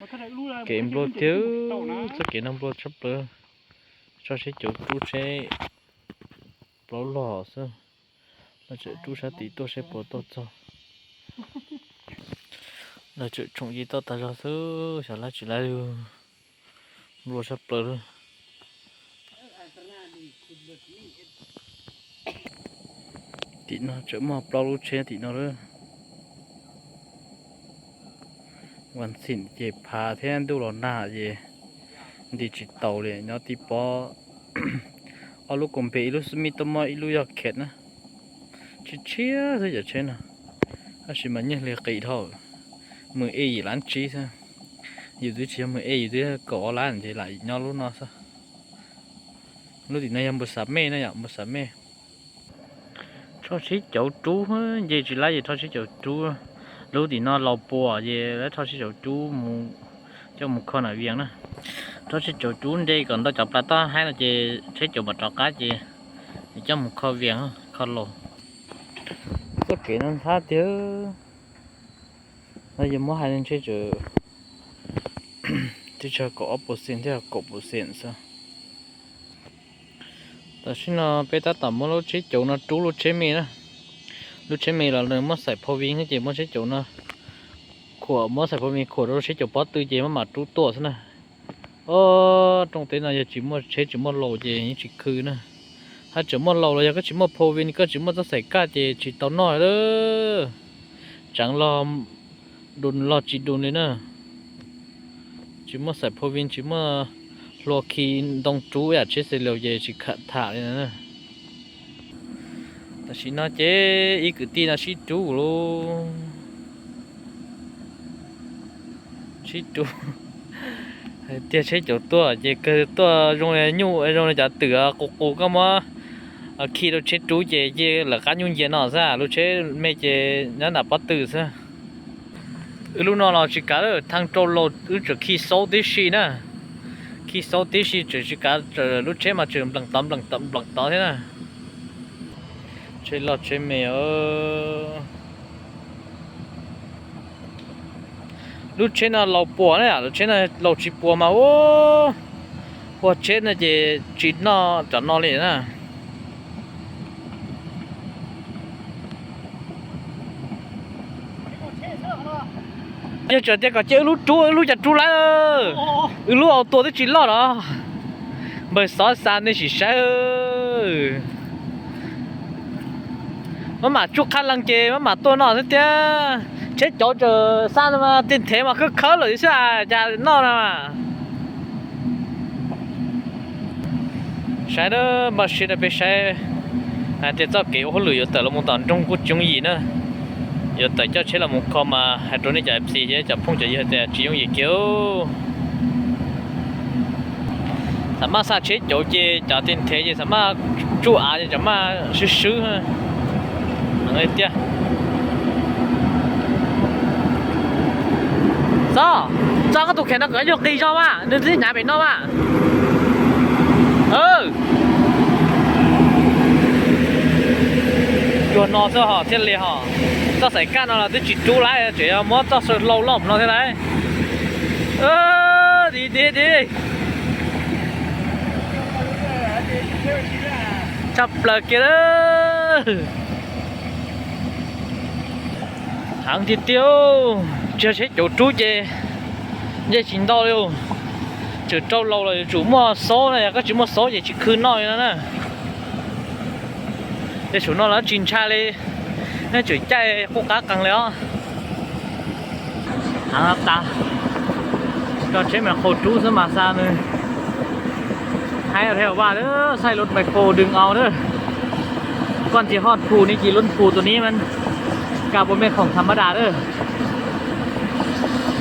Kev nplua tiag, txoj kev no nplua tshaj plaws. Tso seb cov rub tsheb plaub log xwb. Lawv tseem rub sab tid tuaj seb puas tuaj txog. Lawv tseem tsoom ci toj tas zog xwb, xyov lab tsis lab li. Nplua tshaj plaws li. Tim no tseem muaj plaub lub tsheb tim no lawm. Vas xim ces phav thiab ntuj los nag ces nti tsis taus li. Nyob tib pob ob lub koom pem, ib lub xub mij tuaj muaj ib lub yog khet na. Tshiab tshiab xwb cov tsheb no, tab sis mas nyiaj hli qis dhau, mws ej yim lab tsib xwb. Yus twb tsis yog mws ej, yus twb kaum ob lab ces lam nyob lub no xwb. Lub tim no yog npus xav mej na yom, npus xav mej. Rho tsheb cauv rub, nce tsis lab ces rho tsheb cauv rub. Lub tim no laus puas ces lawv rho tsheb cauv rub mus, coj mus kho nam vias na. Rho tsheb cauv rub nce kom ntau cov plas toj haib no ces tsheb cauv mam rov qab ces coj mus kho vias, kho laus. Txoj kev no nthab tiag. No yog muab hais ntshe tseem, twb tsis kaum ob percent thiab, kaum percent xwb. Tam sim no peb tab tom muab lub tsheb cauv no rub lub tsheb me na. Lub tsheb me los nws muab xaim phau vin thiab ces muab tsheb cauv no khuam, muab xaim phau vin khuam rau lub tsheb cauv pob tw ces maj mam rub tuaj xwb na. Ob rooj teb no yog tsis muaj tsheb tsis muaj laus ces yeej tsis khw na. Hab tseem muaj laus los yog koj tsis muaj phau vin, koj tsis muaj txoj xaim kaj ces tsis tau noj lawm. Tseev los dum los tsis dum li na. Tsis muaj xaim phau vin, tsis muaj hlua khi ntoo rub yam tsheb xes laus ces tsis khav tham li na. Tam sim no ces ib kwv tij no sib rub lauj. Sib rub. Tiag tsheb cauv tuaj ces kawg tuaj zoo li nyuj, zoo li cov twm qus qus koj muab khi rau tsheb rub ces cia lawv qab nyuj ncia no xwb. Lub tsheb me ces nyob nram pob tw xwb. Wb lub no los tsis kav, thaj rau laus wb tseem khi xaub tib si na. Khi xaub tib si tseem tsis kav, lub tsheb mas tseem nplees tod nplees tod nplees tod thiab na. Tsheb loj tsheb me. Lub tsheb no laus puas na, lub tsheb no laus tsis puas mas ua, ua tsheb no ces tsis noj cov no li na. Yog tseem tias kom cia wb lub rub, wb lub cas rub lawm. Wb lub auto twb tsis loj los. Npawg Xov Xa nej sim saib. Maj mam tsuj qhab lees ces maj mam tuaj noj xwb tiag. Tsheb cauv tseem xa tej nthev mas khawb khawb lawm xwb cas noj na. Saib, npaj siab rau peb saib hais tias txoj kev ua hauj lwm yuav tawm los mus tom nroog Kub Coob Yim na. Yuav tawm coj tsheb los mus kho mas hais rau nej cov F C thiab cov phooj cov ywg tias tsis yooj yim kiag. Tam maj xa tsheb cauv ces cov tej nthev ces tam maj tsuj av ces tam maj swb swb tiag. Txo, txo koj tus khev no kom nyuag qis zog mas nws twb hnyav pem no mas. Cuag no xwb ho thiaj li ho. Txoj xaim kaj no los twb tsis rub lawm, tseem yog muab txoj saw hlau loj no thiab lawm. Di di di. Tshaj plaws kiag lawm. Heev tiag tiag, tsis yog tsheb cauv rub ces nce tsis ntau li. Tseem rau laus los yuav tsum muaj xaub na, yog koj tsis muaj xaub ces tsis khw noj li no na. Tej saum no los tsis ntshai li, nej tseem caij qub qab qees li os. Heev tas, tso tsheb mas qhau rub xwb mas xa nws. Haib dhau vaj lawm, xaij lub mais qau dwg au lawm. Koj ntxim hoj phu ni, ci lub phu tus ni mas kaj pua mej khoom tham mab das lawm.